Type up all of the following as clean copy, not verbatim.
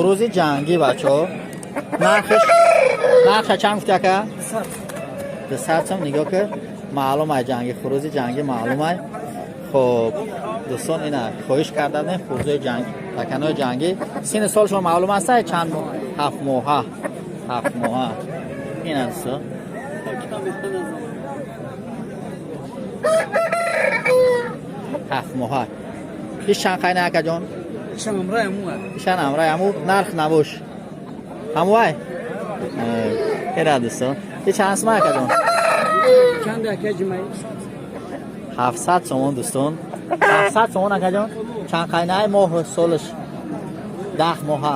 Хурузи ҷангӣ, бачаҳо. Нархаш, нарха чанд гуфти, ака? 200 сом. Нигоҳ ки, маълум ай, ҷангӣ, хурузи ҷангӣ маълум ай. Хоб, дӯстон, ина хоҳиш карда будем хурузои ҷангӣ, таканои ҷангӣ. Синни сол шумо маълум аст, ай чанд моҳ? 7 моҳа, 7 моҳа. Ина, дӯстон, 7 моҳа. Иш чанд қайна, акаҷон? Ишан амрай ҳаму, нарх набош ҳамуай. Ира, дӯстон, и чанд сум, акаҷон? 700 сомон, дӯстон, 700 сомон. Акаҷон, чанд қайнаи моҳ солаш? 10 моҳа,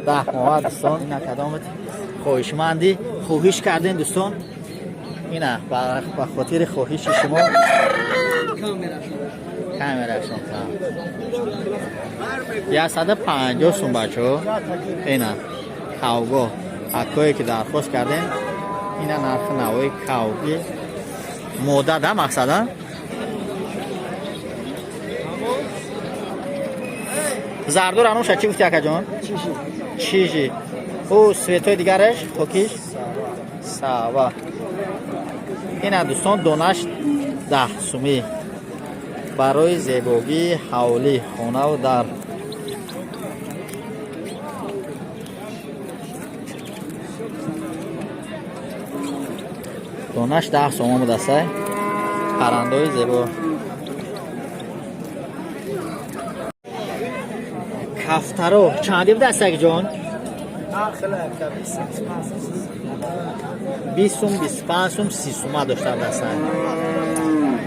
10 моҳа. Дӯстон, ина кадомат хоҳишмандӣ, хоҳиш кардем, дӯстон, ина ба хотири хоҳиши шумо камерашон кам, 150 сум, бачаҳо. Ина кавго акое ки дархост кардем, ина нархи навои кавги мода да мақсада. Зардур ануша чӣ гуфти, акаҷон? Чижи. Ӯ светои дигараш хокиш сава. Ина, дӯстон, донаш 10 сумӣ, барои зебогии ҳавлӣ, хонаву дар. Донаш 10 сомон будасай. Паррандаҳои зебо. Кафтаро чанди будастак, ҷон? 20 сум, 25 сум, 30 сума дошта будастай.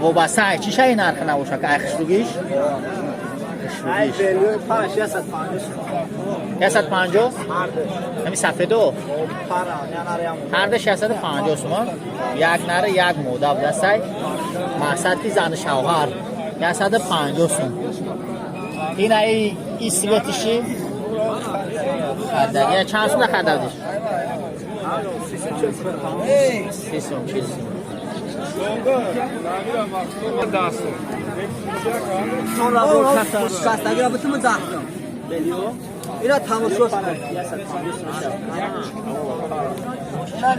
Вобаста ай чӣ шаи нархи набошад, ай хушругиш, хушругиш. 150. Ҳами сафедо ҳардаш 150 сумон. Як нара, як мода будастай. Мақсад ки зану шавҳар, 150 сум. Ин ай и светиши хардагия чанд сум харда будиш? 30 сум, 40 сум. Ира тамошош кун.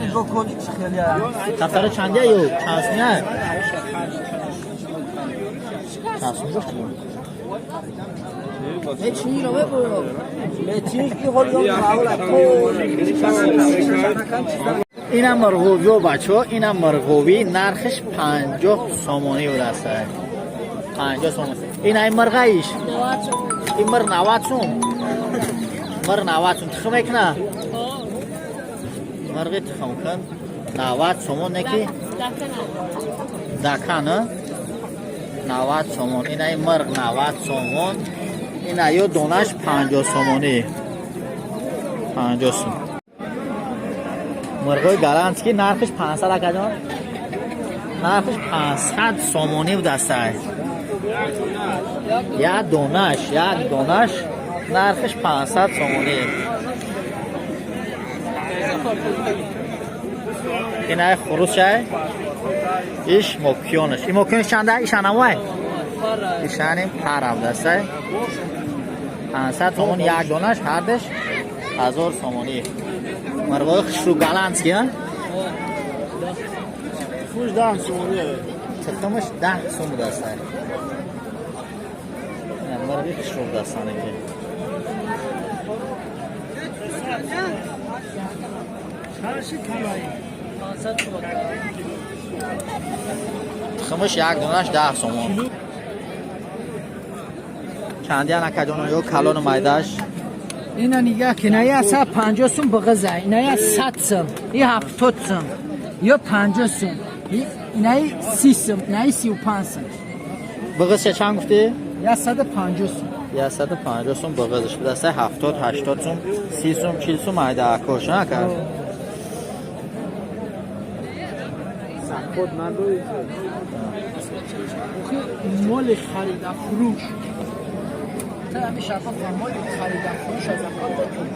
Нигоҳ кун, чӣ хеле. Кафтара чандия ё чанд сумия? Чанд сум гуфтӣ? Мечиро мебурам. Мечи ки ҳоли маъмул. Инам мурғовиё, бачаҳо, инам мурғовӣ, нархиш 50 сомонӣ будааст, 50 сомон. Ин ай мурғаиш, ин мурғ 90 сум, мурғ 90 сум. Тухм мекуна, мурғи тухмкун 90 сомон, неки дакан 90 сомон. Ин ай мурғ 90 сомон, ин аю донаш 50 сомонӣ, 50 сум. Мурғои голландский нархиш 500, акаҷон, нархиш 500 сомонӣ будастай. Як донаш, як донаш нархиш 500 сомонӣ. Ин ай хурусшай, иш мокионаш, ин мокионаш чанда? Ишанамвай, ишаним пара будастай, 500 сомон як донаш, ҳардаш 1000 сомонӣ. Мурғои хушрӯ голландский, а? Фуш 10 сомонӣ. Тухмаш 10 сум будастай. Мурғи хушрӯ будастане ки. Тухмаш як донаш 10 сомон. Чандиян, акаҷоно, ё калону майдаш? Ина нигоҳ кун, ина 150 сум бағиза, ина 100 сум, и 70 сум, ё 50 сум, инаи 30 сум, инаи 35 сум. Бағизша чанд гуфтӣ? 150 сум. 150 сум бағизш будастай, 70, 80 сум, 30 сум, 40 сум майда акош, на, ака? Худ надорӣ. Моли харида фурӯш. Та ҳами шафаф моли харида фурӯш аз закот дакун.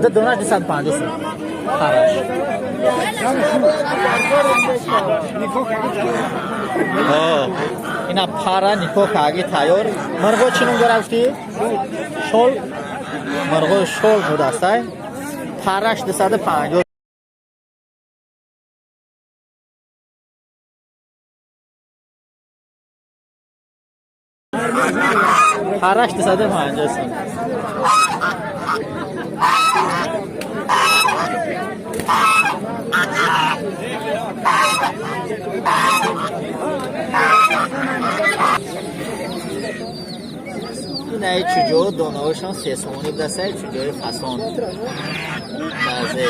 Ду донаш 250 сум. Хараш. Ина пара никоҳ карги тайёр. Мирғо чӣ ном дора гуфтӣ? Шол. Мирғои шол будастай. Параш 250. Параш 250 сум. Инаи чуҷо донаҳошон 3 сомонӣ будастай, чуҷои фасон. Баъзе.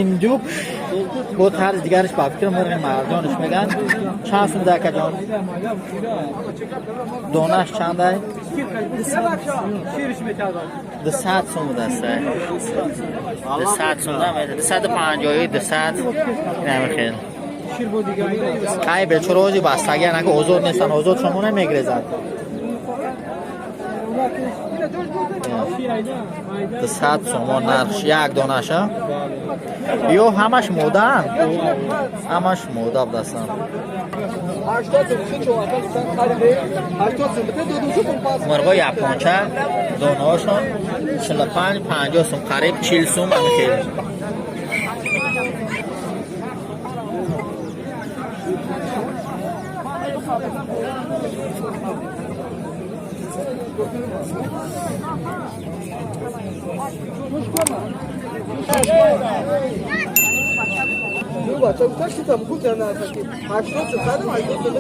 Индюк бо тарзи дигараш, ба фикр, мирғи марҷонаш меган. Чанд сум, акаҷон? Донаш чандай? 200 сум будастай. 200 сум намеда, 250-ю 200, инами хел. Ай бечора ози бастагӣ, анака озод нестан, озод шумо намегрезад. 200 сомон нархш як донаша. Ё ҳамаш модаанд? Ҳамаш мода будастанд. Мирғои японча донаҳошон 45, 50 сум, қариб 40 сум, ами хел. بچه گفتن که تا بگو 80 سال 80 سال.